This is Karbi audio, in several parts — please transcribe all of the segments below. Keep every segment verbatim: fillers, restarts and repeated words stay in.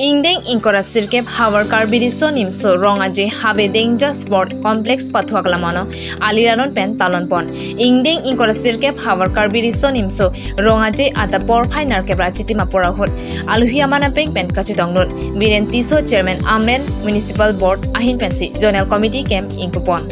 Ingdeng ingkoi ra sirkep Havar Karbi Riso Nimso Rong Aje Habe Danger Sport Complex pathuak lamano ali ranon pen talon pon. Ingdeng ingkoi ra sirkep Havar Karbi Riso Nimso Rong Aje adap porphai nerkep ra Chitim apor ahut alohi aman apeng pen kachetongdun. Biren Tisso, Chairman, Amren Municipal Board ahin pensi Zonal Committee camp ingpupon.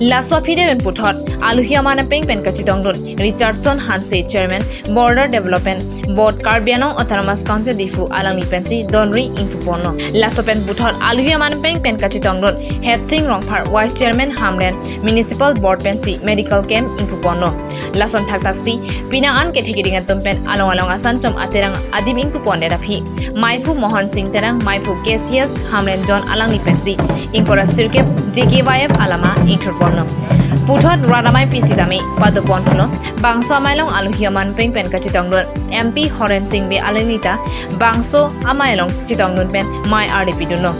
Laso aphi Deren puthot alohi aman apeng pen kachetongdun Richardson Hanse, Chairman, Border Development Board, Karbi Anglong Autonomous Council, Diphu alangli pensi donri ingpuponlo. Laso pen puthot alohi aman apeng pen kachetongdun Hetsing Rongphar, Vice Chairman, Hamren Municipal Board pensi medical camp ingpuponlo. Lason thakthak si pinang an kethe keding atum pen along along asan chom aterang adim ingpupon det aphi Maiphu Mohon Sing Terang, Maiphu K C S Hamren John alangli pensi ingkoi ra sirkep J K Y F alama ingthurponlo. Puthot rat amei pi sitame padoponthulo. Bangso amei along alohi aman apeng pen kachetongdun M P Horen Sing Bey alangli ta bangso amei along chetongdun pen mei ardi pidunlo.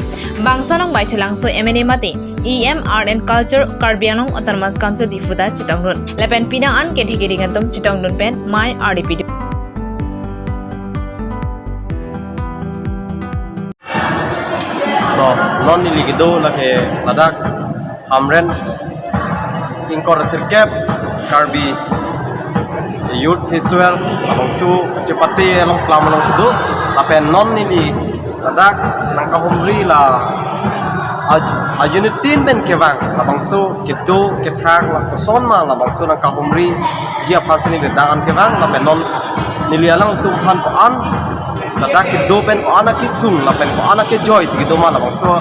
Bangso along Baithalangso M N A mate E M Art and Culture, Karbi Anglong Autonomous Council, Diphu ta chetongdun. Lapen pinang an kethe keding atum chetongdun pen mei ardi pidun. To, non neli kedo lake ladak Hamren ingkoi ra sirkep Karbi Youth Festival alongsi chepate along plam alongsi do. Lapen non neli ladak nangkahumri la aj-, ajunitin pen kevang labangso kedo kethak la koson ma labangso nangkahumriji aphan si neli ladak an kevang. Lapen non neli alangtum aphan ko-an ladak kedo pen ko-an akesung lapen ko-an akejoi si kedo ma labangso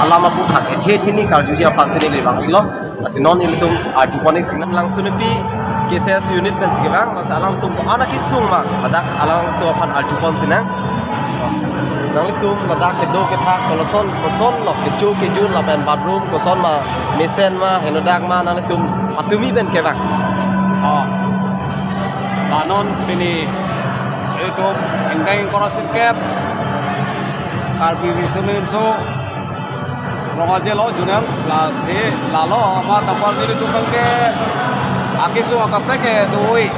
alam aphuthak kethe hini karjuji aphan si neli vang-iklo. Lasi non ilitum arjupon-ik sinang. Langsun epi K C S unit pensi kevang, lasi alangtum ko-an akesung ma ladak alangtum aphan arjupon sinang. Nanglitum ladak kedo kethak koloson, kosonlo kecho kejun lapen bathroom koson ma, mesen ma, henodak ma, nanglitum patumi pen kevang. Oh. La non pini itum ingdeng ingkoi ra sirkep Karbi Riso Nimso Rong Aje lo Zonal, lasi lalo amat nangpar nelitum abangke akesung akaprek kedo-ik.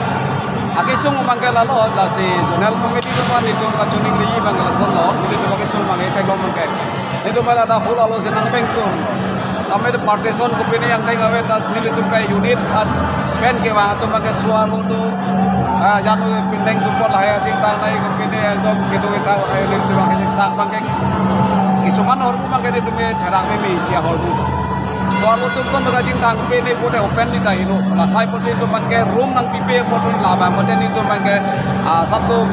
Akesung abangke lalo, lasi Zonal Committee atum aphan nelitum kachiningri abangke lasonlo, nelitum akesung abangke theklong abangke. Nelitum ladak hall alongsi nangpengtung. Kami di partition kopine angdeng ave ta nelitum ke unit at pen kevang atum abangke sualu do. Ah, janu pindeng support lahai ajing tanai kopine ekdom kedo kethak lahai nelitum abangke siksak abangke. Kisuman ahormu abangke nelitum ke therak meme isi ahormu do. Sualu atum ason do kajingtang kopine pute open ni ta helo. Lasai pusi nelitum abangke room nangpipe pute labang pute nelitum abangke, ah, sapso,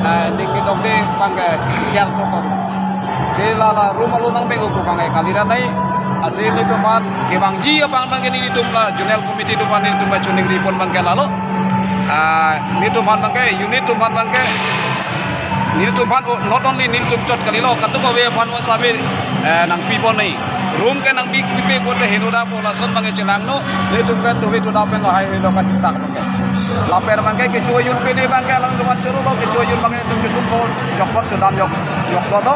ah, ning kedokde abangke jail dokok. Si lala room along nangpeng-ok abangke kalirat nai. Lasi nelitum aphan kevangji abang abangke nelitum la Zonal Committee atum aphan nelitum aphan chiningripon abangke lalo. Ah, nelitum aphan abangke, unit atum aphan abangke, nelitum aphan, oh, not only nelitum chot kalilo, kadokave aphan mo sabi, eh, nangpipon nai. Room ke nangpi, pipe pute henoda po lason abangke chelangno, nelitum ke tuvi tuda pen lahai helo kasiksak abangke. Lapen abangke kecho kejun pini abangke alangtum aphan chorolo, kecho kejun abangke nelitum ketum po jokpot chodam jok, jokpot do.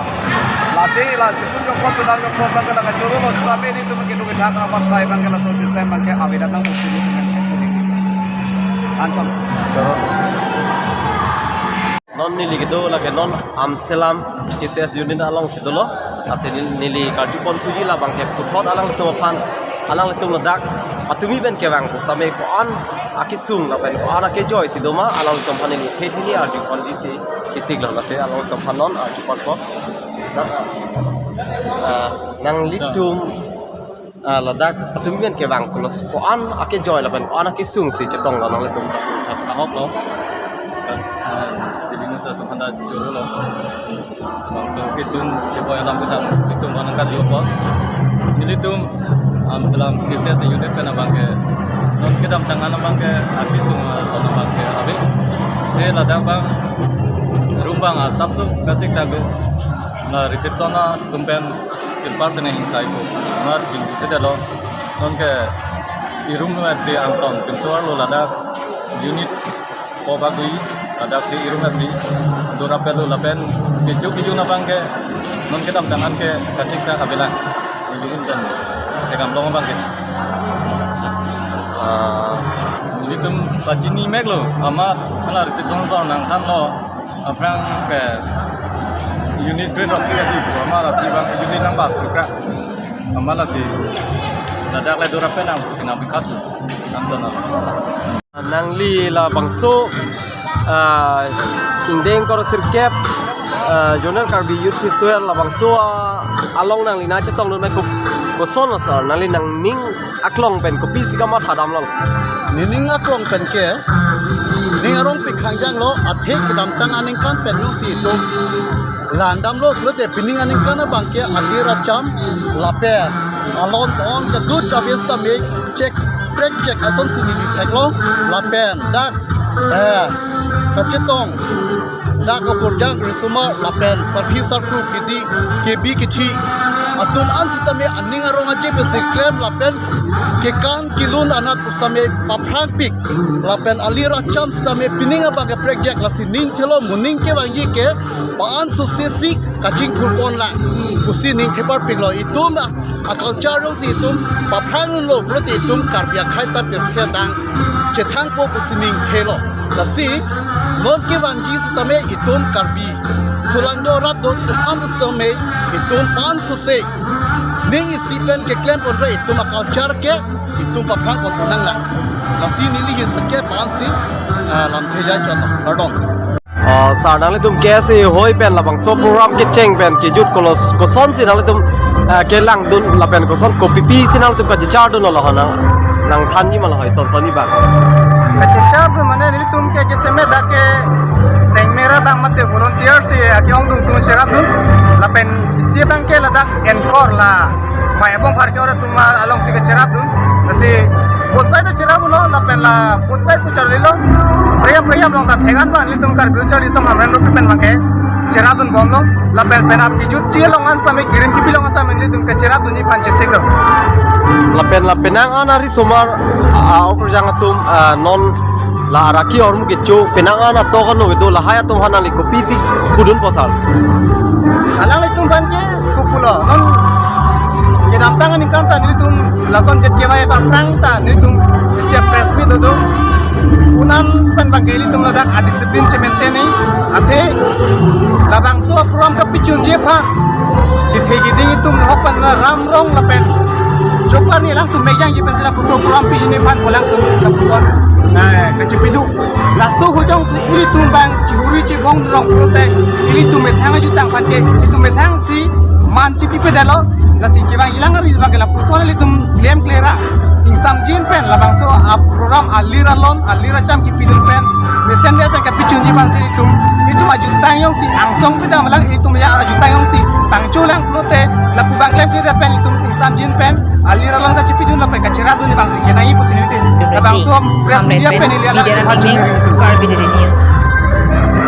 Lasi la ketum jokpot chodam jokpot abangke la kachorolo sitame nelitum kedo kethak apar sai abangke laso system abangke avedet nang usul. Anchot. Choro. Non neli kedo lake non Amselam K C S unit alongsi dolo. Lasi neli, neli karjupon thuji labangke puthot alangtum aphan, alanglitum ladak patumi pen kevang pu same ko-an akesung lapen ko-an akejoi si doma alangtum aphan neli the the ni arjuponji si kisiklo, lasi alangtum aphan non arjuponpo. Ah, nanglitum, ah, ladak patumi pen kevang pulos ko-an akejoi lapen ko-an akesung si chetonglo nanglitum. Ahoklo. Ah, jadi nusa atum aphan ta chorolo. Bangso ketum keboi alam kita, ketum aphan nangkarjupo. Nelitum Amselam K C S unit pen abangke non kedamtang an abangke akesung ason abangke ave. Te ladak abang room abang asapso kasiksak do. La reception atum pen kepar sene ingkai ko. Mar jing te dalo. Nonke e-room si angtong pinchor lo ladak unit ko bagui, ladak si e-room si do rapet lo lapen kecho kejun abangke non kedamtang an ke kasiksak avelang. Ilihin dan tegam long abangke. Ah, ilitum pachini meklo, amat hala reception zone nangthanlo. Aphrang ke Unit grade of C I D, amar ati bang unit number tukra. Amar lasi ladak le dora penang sinang bikat. Nang sana. Nangli labangso, ah, ingdeng kor sirkep, ah, Zonal Karbi Youth Festival labangso, ah, along nangli nangchetongdun ko, koson asar, nangli nangning aklong pen kopisi kamatha damlo? Nening aklong pen ke, ning arong pikhang janglo, athe kedamtang aningkan pen nung si itum langdamlo, pulote pining aningkan abang ke alir acham lapen alon tong kedut kaves tame chek prek chek asonsi neli theklong lapen dak, eh, kachetong dak apor jang risomar lapen sarpi sarpo kedi kebi kichi atum an sitame aning arong aje besi klem lapen kekan kelun anat pusitame paphrangpik lapen alir acham sitame pining abang ke prekjak lasi ning thelo moning kevangji ke pa-an sosesi kachingthurpon lang pusi ning theparpiklo. Itum a, aculture jongsi itum paphrangdunlo pulote itum Karbi akhei ta pirthe adang chethangpo pusi ning thelo. Lasi non kevangji sitame itum Karbi sulang do rat do itum an sitame itum pa-an sose ning isi pen keklemponre itum aculture ke itum paphrangpon nanglang. Lasi neli hin ke pa-ansi, ah, lamthe jai chot. Kardom. Oh, sir, nanglitum K S A hoi pen labangso program kecheng pen kejut kolos kosonsi nanglitum, ah, kelangdun lapen koson kopipisi nanglitum kachechardunlo ho nang, nangthanji ma lahai son sonni bang? Kachechardun mane nelitum ke jaise me dak ke sengmera bang mate volunteer si ake-ongdung tung cherapdun lapen isi bang ke ladak anchor la mai abong phar ke ora tuma alongsi kecherapdun. Lasi both side cheraplo lapen la both side pu charlilo. Priyam priyam long ta thegan bang nelitum Karbi Lo Charli Asong Hamren Rongpi pen bang ke cherapdunbomlo. Lapen penap kejutji along an sitame kirim kipi along an sitame nelitum kecherapdunji aphan chesiklo. Lapen la penang an arisomar, ah, operjang atum, ah, non la araki ahormu kecho penang an atok ano kedo lahai atum aphan nangli kopisi pudunpo sir? Alanglitum aphan ke kopulo, non kedamtang aningkan ta nelitum lason J K Y F aphrang ta nelitum isi press meet do. Unan pen bang ke ilitum ladak a-discipline che-maintain ni. Athe labangso program kapachunji aphan kethe keding itum hok pen ram rong lapen jopar ni alangtum mejangji pensi lapuson program pijini aphan ko alangtum lapuson, eh, kachepidun. Laso ahut jongsi ilitum bang chihuri chibong rong pulote ilitum methang ajutang aphan ke itum methangsi man chipipedetlo. Lasi kevang ilang ari bang ke lapuson ilitum klemkle ra ingsamjin pen labangso a-program alir alon alir acham kepidun pen mesendet pen kapachunji aphansi itum, itum ajutang jongsi angsong pidam lang itum ya ajutang jongsi tangcholang pulote lapu bang klemkledet pen itum ingsamjin pen alir alon kachepidun lapen kacherapdun abangsi kenangji pusi nelitum labangso press media pen ili alam hajuni ri. Karbi Daily News.